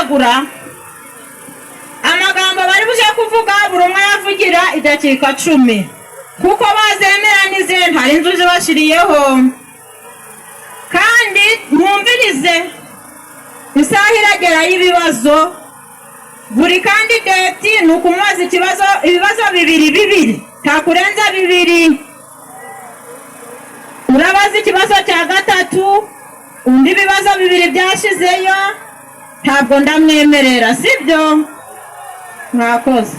Gucagura amagambo bari buje kuvuga, buri umwe yavugira idakika 10, kuko bazemeranize ntari inzu zibashiriyeho. Kandi mwumvirize, isaha iragera y'ibibazo. Buri candidate ni ukumubaza ikibazo, ibibazo bibiri bibiri, ntakurenza bibiri. Urabaza ikibazo cya gatatu, undi ibibazo bibiri byashizeyo, ntabwo ndamwemerera, sibyo? Mwakoze.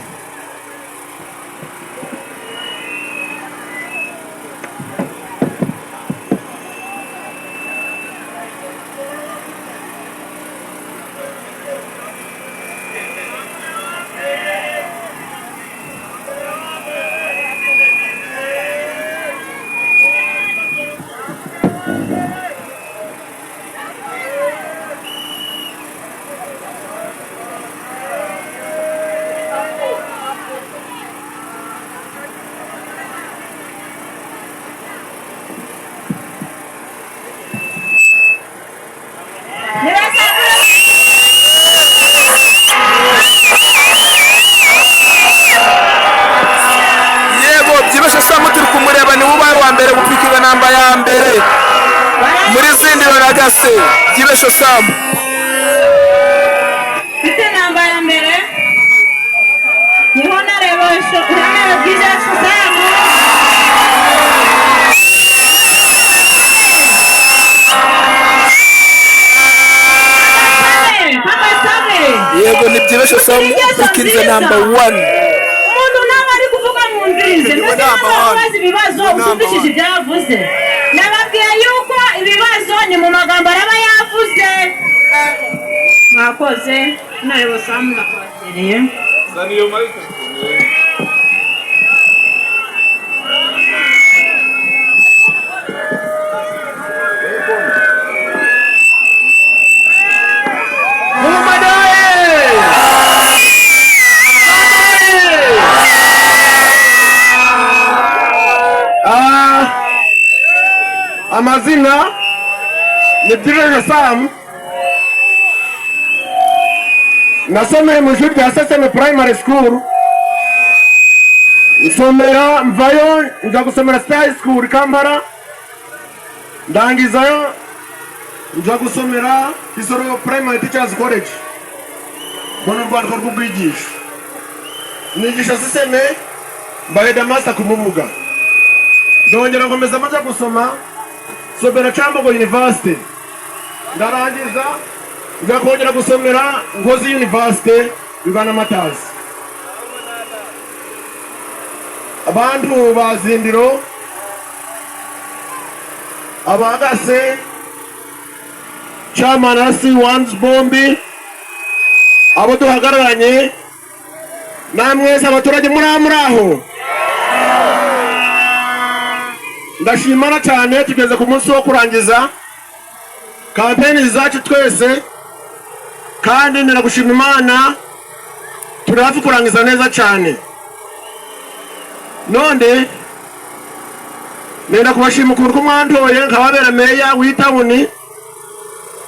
Yego, Byibeshe Samu turi kumureba, niwe ubaye uwa mbere gupikirwa namba ya mbere muri Zindiro na Gase. Byibeshe Samu. Mfite namba ya mbere niho nareba nareba Byibeshe Samu. Abasabe. Yego, ni Byibeshe Samu upikinze number 1. Umuntu nawe ari kuvuga, mwumvirize. Niwe Mbese number nawe one. ubaza ibibazo Niwe number utumvishije one. ibyo yavuze. Nababwiye yuko ibibazo ni mu magambo araba yavuze. Mwakoze, nareba Samu nakwakereye. Mumadaye! Amazina ni Byibeshe Sam. Nasomeye mu ishuri rya Seseme Primary School, nsomera mvayo nja gusomera State High School Kampala, ndangizayo nja gusomera Kisoro Primary Teachers College, mbona urwandiko rw'ubwigisha, nigisha Seseme, mba headmaster ku Mubuga. Ndongera nkomeza maze gusoma, nsomera Kyambogo University, ndarangiza njya kongera gusomera Nkozi University, Uganda Martyrs. Abantu ba Zindiro, abagase chairman asi ones bombi, abo duhagararanye namwese abaturage muri aho, ndashimana cyane. Tugeze ku munsi wo kurangiza kampeni zacu twese, kandi niragushima Imana, turi hafi kurangiza neza cyane. None nenda kubashima ukuntu ko mwantoye nkababera meya w'itawuni,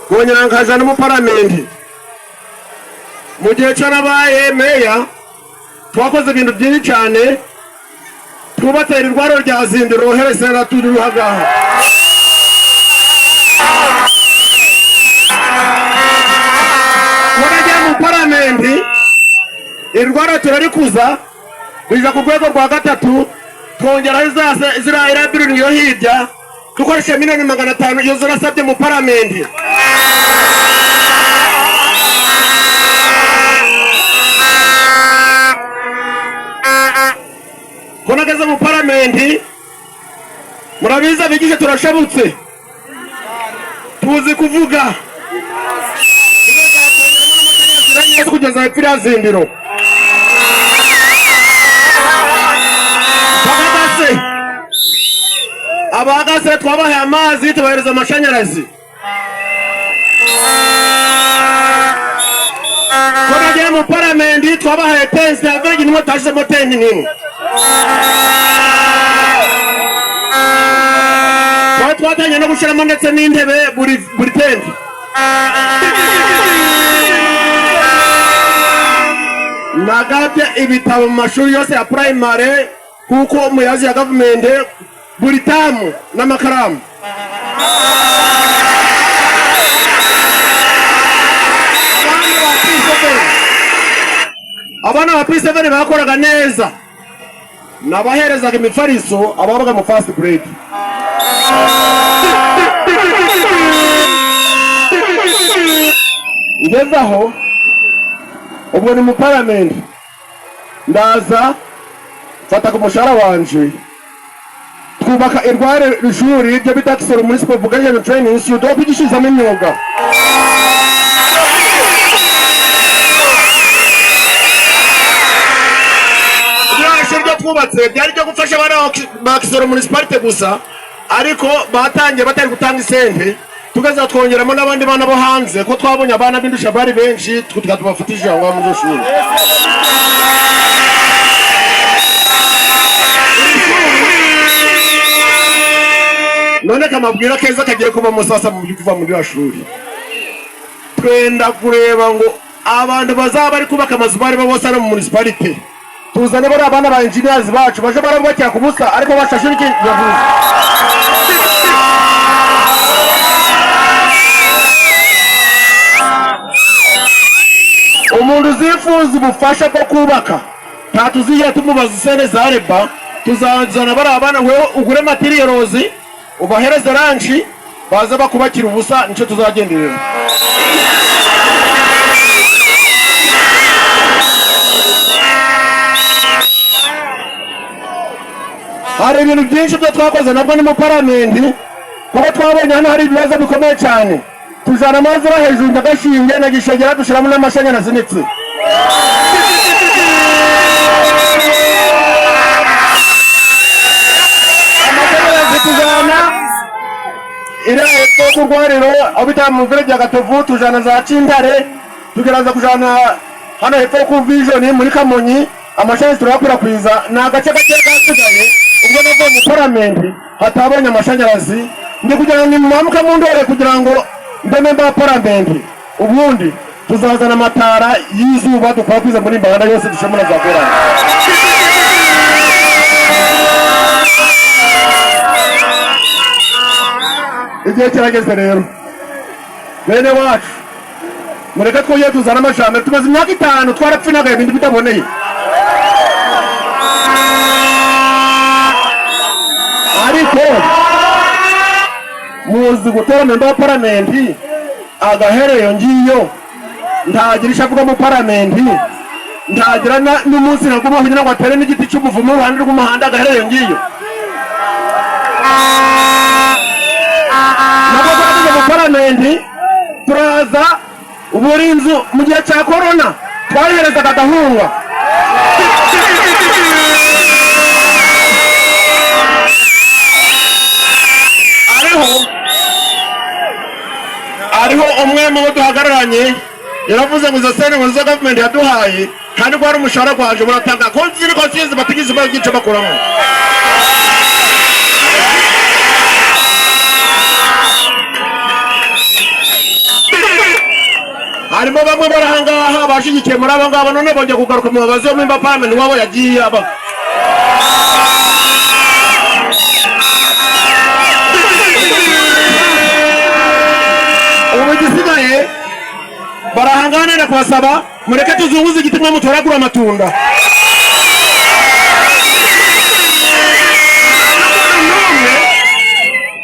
nkongera nkaja no mu paramenti. Mu gihe cyo nabaye meya twakoze ibintu byinshi cyane, twubatse irwaro rya Zindiro heresera turi ruhagaha. Murajya mu paramenti, irwara turarikuza rija ku rwego rwa gatatu, twongeraho ziriya iriya building yo hirya, dukoresheje miliyoni 500 iyo zirasabye mu paramenti. Ko nageze mu paramenti, murabizi abigisha turashabutse, tuzi kuvuga kugeza hepfo iriya Zindiro. Abagase, abagase twabahaye amazi, tubahereza amashanyarazi. Ko nagiye mu paramenti twabahaye tenti ya vegi nimwe, tutashyizemo tenti nimwe. Twari twatangiye no gushyiramo ndetse n'intebe buri tenti. Nagabye ibitabo mu mashuri yose ya primary kuko muyazi ya government buri tamu n'amakaramu. Abana ba P7 bakoraga neza, nabaherezaga imifariso ababaga mu first grade. Ngeze aho ubwo ni mu parliament, ndaza mfata ku mushahara wanje twubaka irware ishuri ryo bita Kisoro Municipal Vocational Training Institute aho kwigishirizamo imyuga. Ririya shuri ryo twubatse byari ryo gufasha abana ba Kisoro Municipality gusa, ariko batangiye batari gutanga isente, tukaza twongeramo n'abandi bana bo hanze ko twabonye abana b'indusha bari benshi, tukabafatishije aho ngaho muri iryo shuri. None kamabwira keza kagiye kuba musasa mu kuva muri iriya shuri, twenda kureba ngo abantu bazaba bari kubaka amazu bari bose hano mu municipality, tuzane bariya bana ba engineers bacu baje barabubakira ku busa ariko bashashe ibiki yavuze. Umuntu uzifuza ubufasha bwo kubaka ntatuzigera tumubaza isene za reba, tuzazana bariya bana, wewe ugure materials ubahereze ranchi baza bakubakira ubusa, nicyo tuzagenderera. Hari ibintu byinshi byo twakoze nabwo ni mu paramenti, kuko twabonye hano hari ibibazo bikomeye cyane, tujana amazi aba hejuru Nyagashinge na Gishegera, dushyiramo n'amashanyarazi ndetse amashanyarazi tujana iriya hepfo ku rwariro aho bita mu village ya Gatovu, tujana za Cintare, tugerageza kujana hano hepfo ku Vision muri Kamonyi, amashanyarazi turayakwirakwiza. Ni agace gake kasigaye ubwo nabwo mu paramenti hatabonye amashanyarazi, ndi kugira ngo nimumanuke mundore kugira ngo mbe member wa paramenti, ubundi tuzazana amatara y'izuba dukwirakwiza muri Mbanda yose dushobora za korana. Igihe kirageze rero bene wacu, mureke twongere tuzane amajambere. Tumaze imyaka 5 twarapfinagaye ibintu bitaboneye, ariko muzi gutora member wa paramenti agahereyo ngiyo ntagira icyo avuga mu paramenti, ntagira n'umunsi naguma kugira ngo atere n'igiti cy'umuvumo iruhande rw'umuhanda, agahereyo ngiyo. Nabwo twageze mu paramenti turaza buri nzu mu gihe cya korona twayiherezaga agahunga. Hariho umwe mu bo duhagararanye yaravuze ngo izo sente ngo nizo government yaduhaye, kandi ko hari umushahara gwaje buratanga ko ziri ko zizi batigeze bagica bakuramo. Harimo bamwe barahangaha bashigikiye muri aba ngaba, none bongeye kugaruka mu babazi bo muri parliament wabo yagiye aba. Ubu igisigaye barahanganira kubasaba mureke tuzunguze igiti mwe mutoragura amatunda.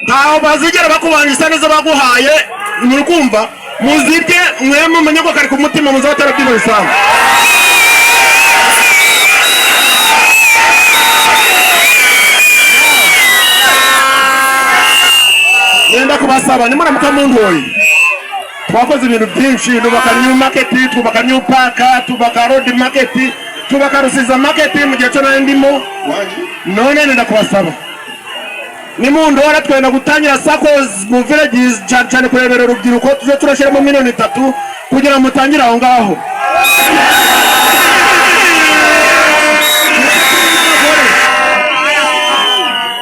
Ntaho bazigera bakubanja isa neza baguhaye, muri kumva muzirye mwe mumenye ko kari ku mutima muzabatera byino bisanzwe. Nenda kubasaba nimuramuka muntoye, twakoze ibintu byinshi, tubaka new market, tubaka new park, tubaka road market, tubaka Rusiza market mu gihe cyo nari ndimo. None nenda kubasaba nimundora twenda gutangira saccos mu villages cyane cyane kurebera urubyiruko, tuje turashyiramo miliyoni 3 kugira ngo mutangire aho ngaho.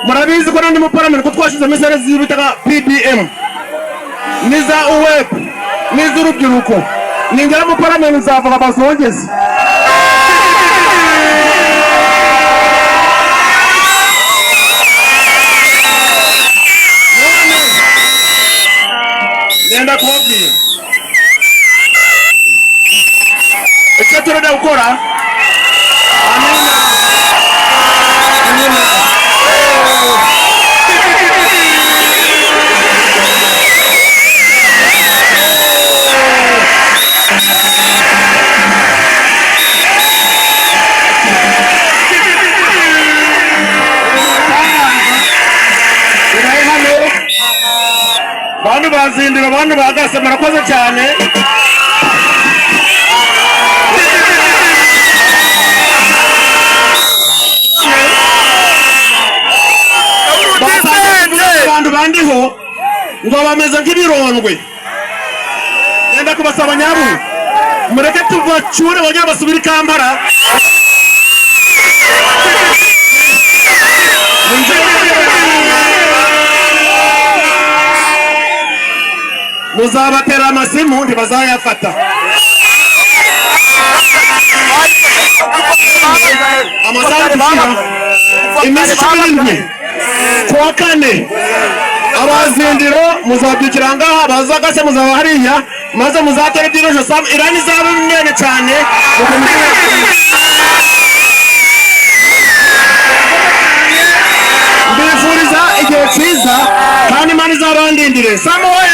Murabizi ko nandi mu parliament ko twashizemo isare zibitaga PDM niza UWEP n'iz'urubyiruko, ningera mu parliament nzavuga bazongeze. Nenda kubabwira icyo turenda gukora. Amina, amina. Bibaye hano, bantu bazindira, bantu bagase, murakoze cyane. Disente. Abantu bandiho ngo bameze nk'ibirondwe. Nenda kubasaba, nyabu mureke tubacyure bongere basubire i Kampala. Muzabatera amasimu ntibazayafata. Amasaha dushyira iminsi 17 kuwa kane, abazindiro muzabyukira ngaha, abazagase muzaba hariya, maze muzatera iby'ejo sam irani izaba nene cyane. Mbifuriza igihe cyiza kandi Imana izabandindire. Samu we.